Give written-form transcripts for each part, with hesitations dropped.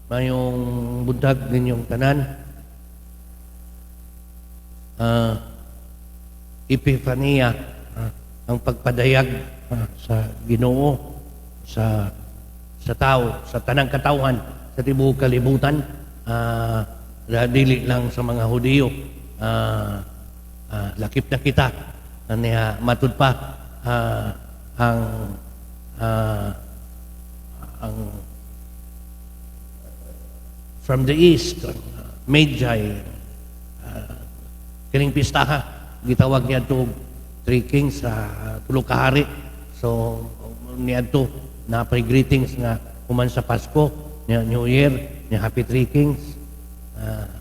Mayong buntag ninyong tanan. Epifania, ang pagpadayag sa Ginoo sa tao, sa tanang katawhan sa tibuok kalibutan, dili lang sa mga Hudiyo. Lakip na kita niya matud pa ang from the east, Magi, kining pistaha gitawag niya Three Kings sa tulo ka hari. So niadto napay greetings nga human sa Pasko, niya New Year, niya Happy Three Kings,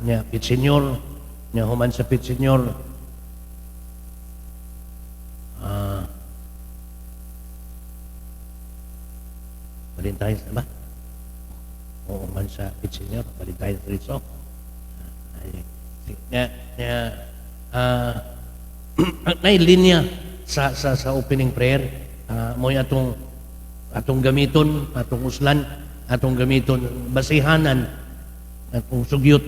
niya Pit Señor, niya human sa Pit Señor, Valentine's na ba? Oo man sa Pit Señor, Valentine's Rizzo. Niya, niya, nay linya sa opening prayer, mo'y atong atong gamiton, atong uslan, atong gamiton basihanan atong sugyot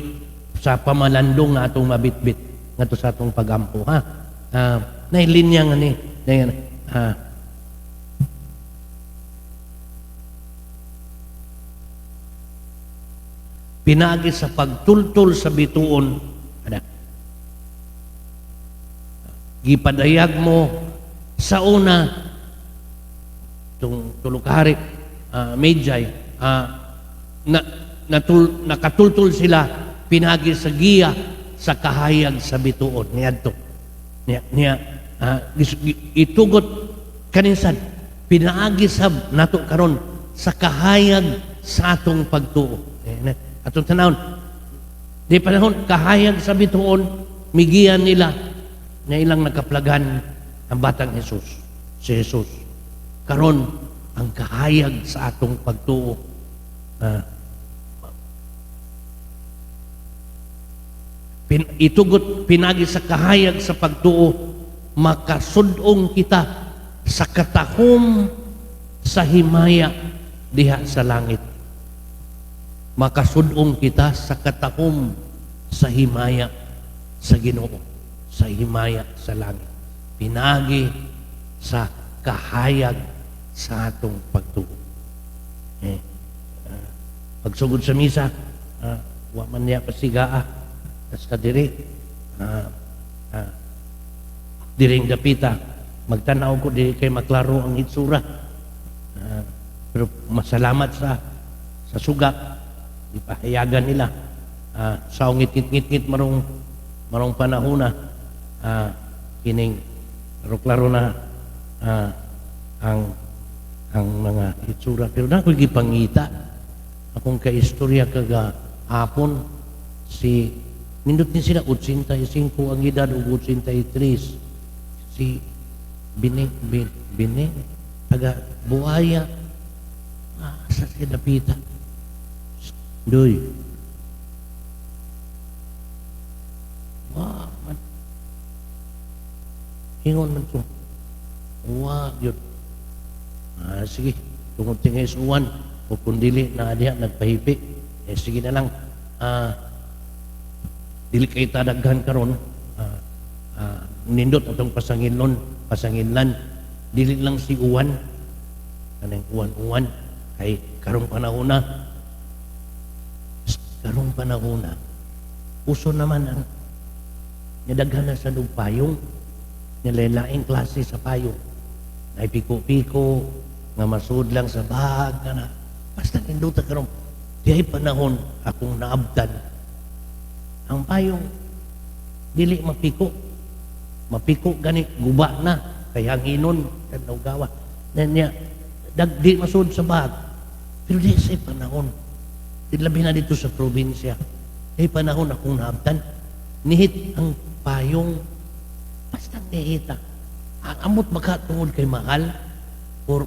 sa pamalandong nga atong mabitbit ngadto sa atong pagampo, ha. Nay linya nga ni nay, pinaagi sa pagtultol sa bituon, ana, gipadayag mo sa una tung tulo ka hari, Magi, na, nakatultol sila pinagi sa giya sa kahayag sa bituon niadto niya, niya itugot kaninsan pinaagi sab nato karon sa kahayag sa atong pagtuo. Atong tanawon di panahon kahayag sa bituon, migiyan nila na ilang nakaplagan ang batang Jesus, si Jesus. Karon ang kahayag sa atong pagtuo, itugot pinagi sa kahayag sa pagtuo, makasudong kita sa katahom sa himaya diha sa langit. Makasudong kita sa katahom sa himaya sa Ginoo, sa himaya sa langit, pinagi sa kahayag sa atong pagtuo. Pagsugod sa misa, wa man niya pasigaa basta diri, diring dapita magtanaw ko, diri kay maklaro ang itsura. Pero masalamat sa suga, ipahayagan nila. Sa ngit-ngit-ngit marong marong panahon na, kining pero klaro na ang mga itsura. Pero na ako'y gipangita akong kaistorya kaga hapon, si nindot ni sila 85 ang edad ug 83, si Bining Bining taga Buaya, sa si dapita. Doy. Wah, man. Ingon man ko. Wah, yun. Sige, tungod tingay uwan, o kung dili na diha nagpahipi, eh sige na lang. Dili kay tadaghan karon, nindot atong pasanginlon, pasanginlan. Dili lang si uwan, kanang uwan-uwan, kay karong panahon na, karong panahon na, uso naman ang nidaghan na sa payong, nilalaing klase sa payong. Ay piko-piko, nga masud lang sa bag, nga na. Basta ninduta karon, di ay panahon akong naabtan. Ang payong, dili mapiko. Mapiko gani, guba na, kay hanginon, tanaw gawa. Na niya, di masud sa bag. Pero di sa panahon, di labi na dito sa probinsya, di panahon akong naabtan, nihit ang payong, basta nihita. Ang amot baka tungod kay mahal, or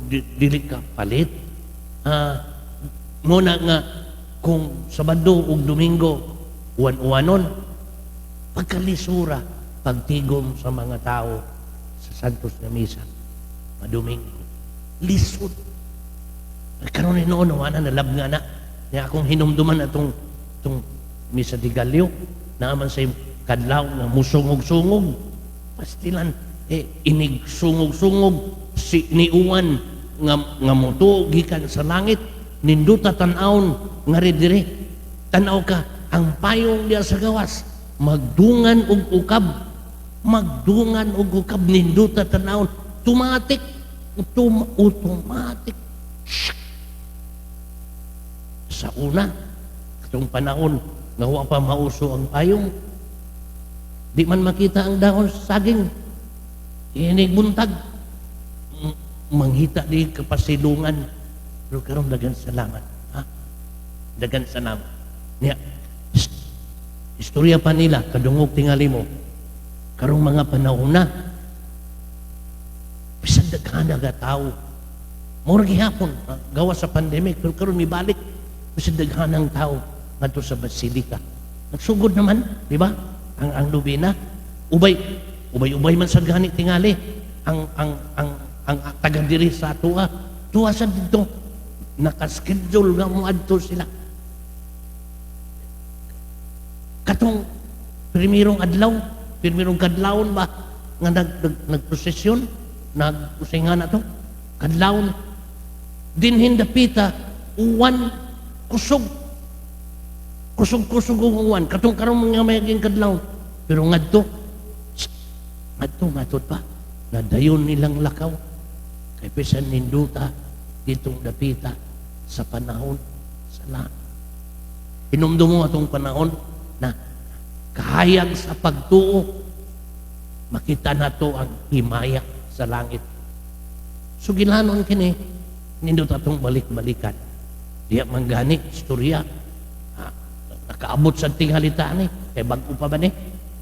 dili ka palit. Muna nga, kung Sabado ug Domingo, uwan-uwanon, pagkalisura, pagtigom sa mga tao sa Santos na Misa, Madomingo, lisod. Karon ni noon, wala na lab nga na. Niya akong hinumduman atong itong Misa de Gallo, naaman sa kadlaw nga musungog-sungog. Pastilan, eh, inig sungog-sungog, si niuwan nga mutuo gikan sa langit, ninduta tan-awon nga dire. Tanaw ka, ang payong diya sa gawas, magdungan og ukab, magdungan og ukab, ninduta tan-awon, automatic, automatic. Sa una, katong panahon nga wa pa mauso ang payong, di man makita ang dahon sa saging. Inig buntag, manghita di kapasilungan. Pero karon, dagan salamat. Ha? Dagan salamat. Niya, istorya pa nila, kadungog tingali mo, karong mga panahon na, bisan daghan nga tao. Mura gihapon, gawa sa pandemic, pero karon mibalik, bisan daghan ang tao ngadto sa basilika. Nagsugod naman, di ba? Ang nobena, ubay, ubay-ubay man sa gani tingali ang taga diri sa atoa. Tuwa sa dito, nakaschedule nga moadto sila. Katong primerong adlaw, primerong kadlawon ba nga nagprosesyon, nag-usinga na to, kadlawon, dinhin dapita, uwan, kusog, kusog-kusog og uwan, katong karong mga mayaging kadlaw. Pero ngadto, ngadto, matod pa, nadayon nilang lakaw, kay bisan ninduta, ditong dapita, sa panahon sa langit. Hinumdum mo atong panahon na kahayag sa pagtuo, makita nato ang himaya sa langit. Sugilanon kini, nindot atong balik-balikan. Diya man gani, istorya, ha, nakaabot sa tinghalita ni, kay bag-o pa ba ni?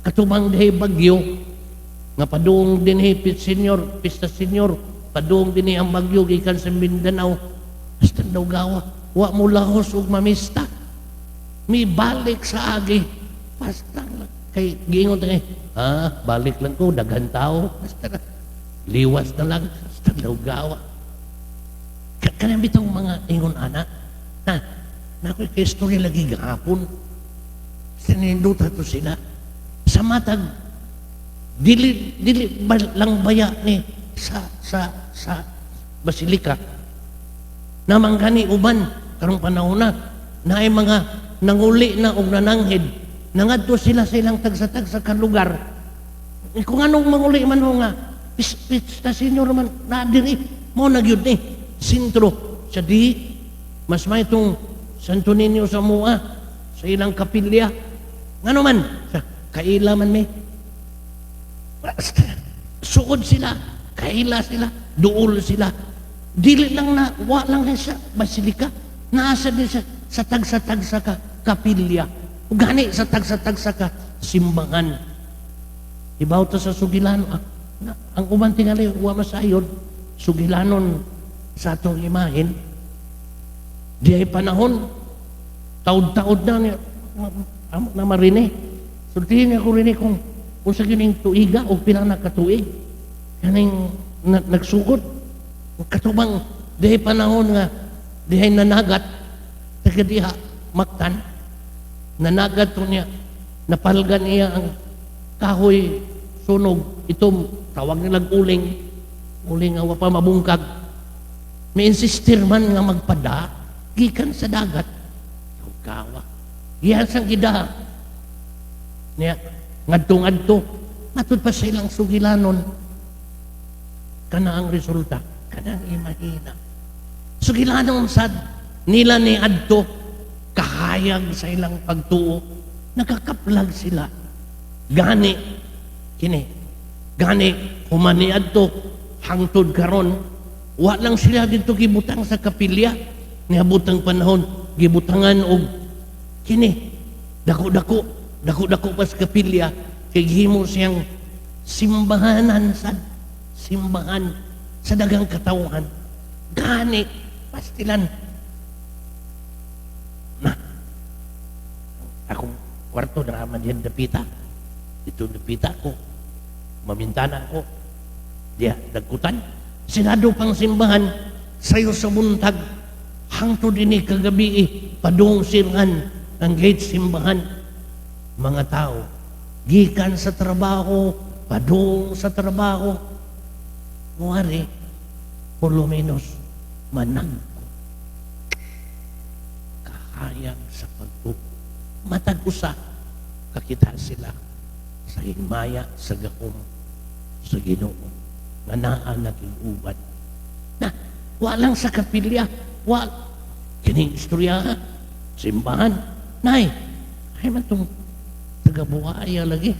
Katubang dihay bagyo, nga padung dinhi senior, pista senior, padung dinhi ang bagyo gikan sa Mindanao, basta daw gawa, wa mo lahos og mamista. Mi balik sa agi. Basta lang. Kay giingon kay, ah, balik lang ko, daghan tao. Basta na. Liwas na lang, basta daw gawa. Kanang bitong mga ingon ana, na, na ako'y kay story lagi gahapon. Sininduta to sila. Sa matag, dili, dili ba, lang baya ni sa basilika. Namang gani uban karong panahon na naay mga nanguli na og nananghid, nangadto sila sa ilang tagsa-tagsa ka lugar. Eh, kung anong manguli man ho nga pista senior man na diri mo na gyud ni sentro sa di mas may itong Santo Niño sa Mua sa ilang kapilya, ngano man sa kaila man may suod sila, kaila sila, duol sila. Dili lang na wa lang na sa basilika, naasa din sa tagsa-tagsa ka kapilya. Ug gani sa tagsa-tagsa ka simbahan. Ibaw ta sa sugilan, ah, na, ang uban tingali wa masayod sugilanon sa atong imahen. Di ay panahon taud-taud na niya amo na marini. Sultihin niya ko rini kung unsa kining tuiga o pila na katuig kaning na, nagsugod. Katubang dihay panahon nga dihay nanagat taga diha Mactan, nanagat to niya, napalgan niya ang kahoy, sunog itom, tawag nilang uling, uling nga wa pa mabungkag. May insistir man nga magpada gikan sa dagat, kawa gihan sang gidaha niya ngadto-ngadto matud pa sa ilang sugilanon. Kana ang resulta, kanang imahina sugilanon sad nila ni adto, kahayag sa ilang pagtuo, nakakaplag sila. Gani kini, gani human ni adto hangtod karon, wa lang sila dito gibutang sa kapilya. Niabot ang panahon, gibutangan og kini dako-dako, dako-dako pa sa kapilya, kay gihimo siyang simbahanan sa simbahan sa daghang katawhan. Gani pastilan na akong kwarto na man diyan dapita dito, dapita ko, mamintana ko diya, dagkutan, sinado pang simbahan sayo sa buntag. Hangtod ini kagabi, padung silhan ang gate simbahan. Mga tao, gikan sa trabaho, padung sa trabaho, muari, por lo menos, manag kahayag sa pagtuo. Matag usa, kakita sila sa himaya sa gahom sa Ginoo nga naa nakig-uban. Na, walang sa kapilya, wa kining istorya ha, simbahan. Nay, ay man tong taga-buhaya lagi.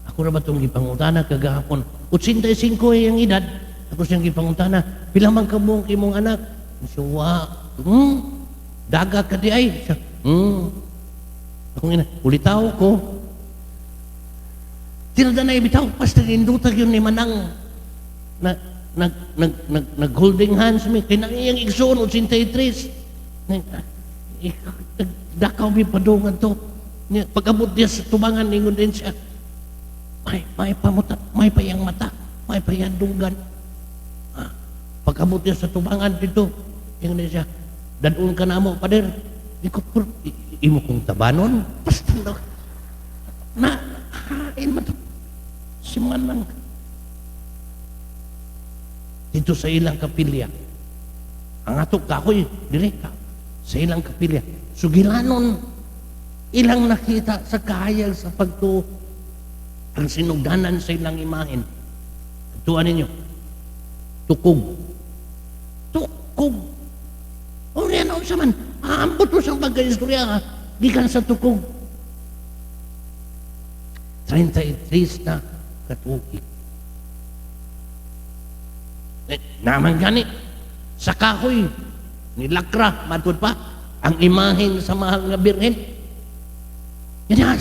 Ako ra ba itong gipangutana kagahapon? 85 ang edad. Ako siyang gipangutana, pila man kabuok imong anak? Siya, wa. Daga ka di ay. Siya, Ako nga, ulitaw ko. Tilda na ibitaw, basta indutag yun ni Manang. Na, nag holding hands mi. Kaya nang iyang igsoon, 83. Nagdakaw mi padungan to. Pag-abot niya sa tubangan, ingon din siya, may pamuta, may payang mata, may payang dunggan. Pag-abot niya sa tubangan dito, ingon din siya, dadun ka na mo, pader. Imo kong tabanon, basta na, hain mo to. Si Manang. Dito sa ilang kapilya. Ang ato kahoy, dire ka. Sa ilang kapilya. Sugilanon, ilang nakita sa kahayag sa pagtuo, ang sinugdanan sa ilang imahen. Tuan ninyo, tukog. Tukog. O riyan, o sa man, aambot mo sa pagka-istorya, ha? Gikan sa tukog. 33 na katuig. Naman gani, sa kahoy, nilakra, matud pa, ang imahen sa mahal nga birhen. Yan,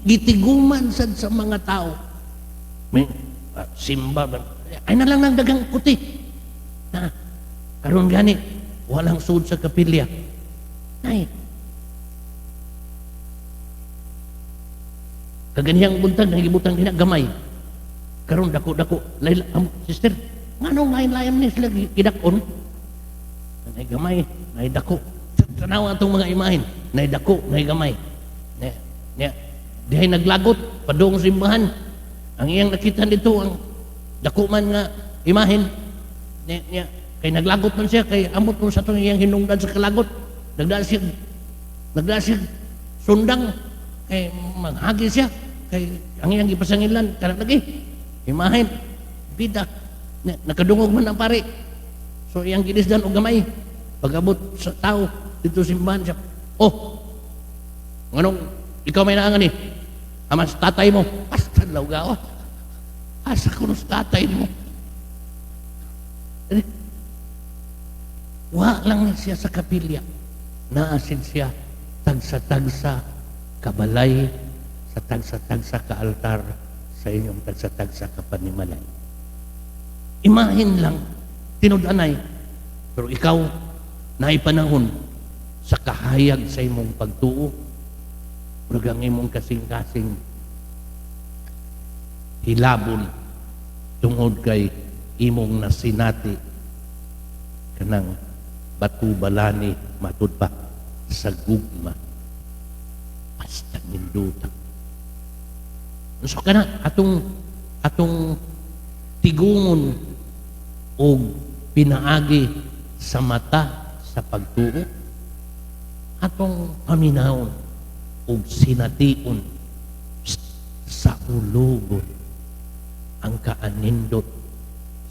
gitiguman sad sa mga tao. May simba, ay na lang ng dagang puti. Na, karon gani, walang sud sa kapilya. Ay, kaganyang buntag, nagibutang din gamay. Karon dako-dako, layla, sister, nganong lain-lain ni sila gidakon? Nay gamay, nay dako. Tanawa atong mga imahen, nay dako, nay gamay. Niya, dihay naglagot, padung simbahan. Ang iyang nakita dito, ang dako man nga imahen. Niya, kay naglagot man siya, kay amot mo sa itong iyang hinungdan sa kalagot. Nagdaan siya sundang, kay manghagi siya, kay ang iyang gipasangilan, kanang lagi, imahen, bida. Nakadungog man ang pare. So iyang ginisdan og gamay. Pag-abot sa tao dito simbahan siya, oh, nganong ikaw may naangan ni? Amas tatay mo. Basta law gawa. Asa ko sa tatay mo. Wa lang siya sa kapilya. Naasin siya tagsa-tagsa kabalay, sa tagsa-tagsa kaaltar, sa inyong tagsa-tagsa kapanimalay. Imahin lang, tinud-anay. Pero ikaw, naipanahon sa kahayag sa imong pagtuo, murag ang imong kasing-kasing hilabon tungod kay imong nasinati kanang batu balani matud pa sa gugma basta ninduta. So kana atong tigungon og pinaagi sa mata sa pagtuo, atong paminawon og sination sa ulugon ang kaanindot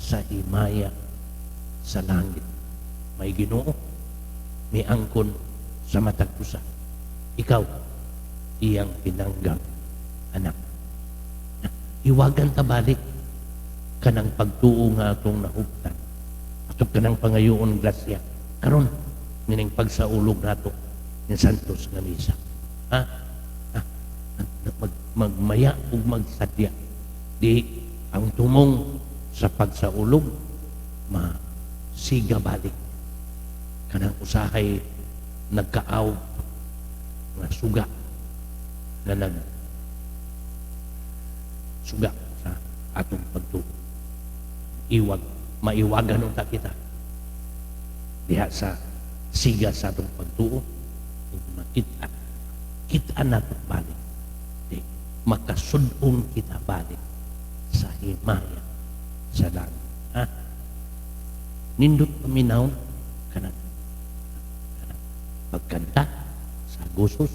sa himaya sa langit. May Ginoo, may angkon sa matag usa. Ikaw, iyang pinanggang anak. Iwagan ta balik kanang pagtuo nga atong nahuptan. Atong kanang pangayoon grasya. Karon nining pagsaulog nato ni Santos nga misa. Ha? Ha? Magmaya ug magsadya. Di ang tumong sa pagsaulog masiga balik. Kanang usahay nagkaaw nga suga nga nag suga sa atong pagtuo. Iwag, maiwagan unta kita diha sa siga sa atong pagtuo ug makita kita nato balik di makasud-on kita balik sa himaya sa langit, ha? Nindot paminaw kanang kanang pagkanta sa gosos,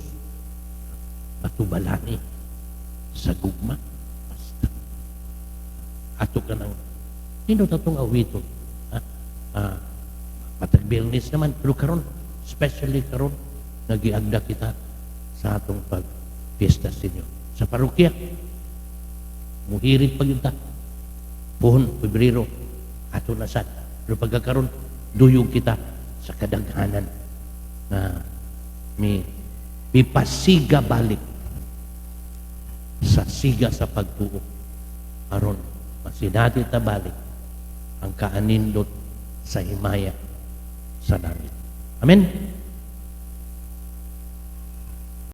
batubalani sa gugma, basta ato kanang nindot atong awiton, ha? Matag Biyernes naman, pero karon, especially karon nagiagda kita sa atong pag piyesta Senyor sa parokya, muhirit pa gyud ta puhon Pebrero ato na sad, pero pagkakaron duyog kita sa kadaghanan na mi mipasiga balik sa siga sa pagtuo aron masinati ta balik ang kaanindot sa himaya sa langit. Amen.